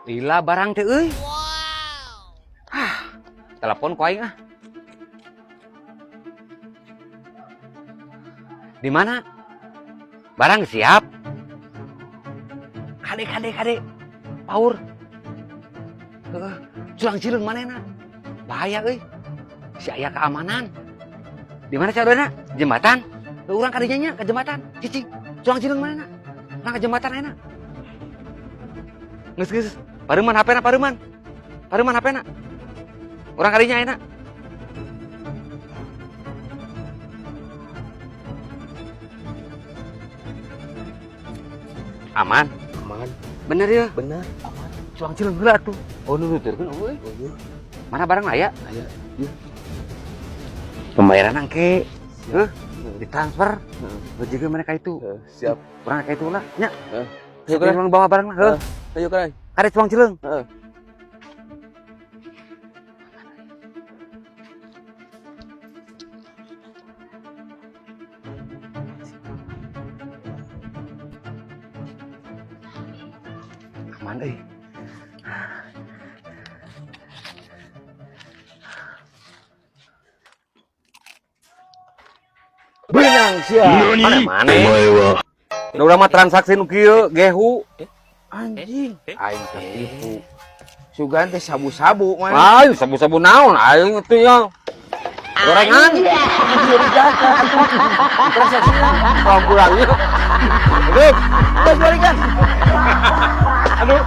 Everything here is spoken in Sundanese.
Lila barang teh euy. Ah, telepon ku aing ah. Di mana? Barang siap. Kade kade kade. Power. Heeh, culang cileung manehna. Bahaya euy. Si aya keamanan. Di mana carana? Jembatan. Heuh, urang kadinya nya ke jembatan. Cicing. Culang cileung manehna. Urang ke jembatan ayeuna. Geus geus. Pareuman HP-na pareuman. Pareuman HP-na. Urang kadinya ayeuna. Aman. Aman. Bener ya? Bener, aman. Culang cileung heula atuh. Oh, nuturkeun euy. Oh, iya. Mana barang aya? Aya. Iya. Pembayaran engke. Heuh, ditransfer. Heeh. Rezeki mereka itu. Heeh, siap. Urang ka itu lah, nya. Heeh. Ayo urang bawa barang lah, heuh. Ayo, Kray. Kade culang cileung. Heeh. Aman euy. Benang sia. Mana mana? Nu urang mah transaksi nu kieu gehu. Anjing. Aing ketipu. Sugan teh sabu-sabu mana? Aing sabu-sabu naon aing itu ya. Gorengan. Mencurigakan. Transaksi Pulang-pulang yuk. Hidup. terus balikan. Aduh.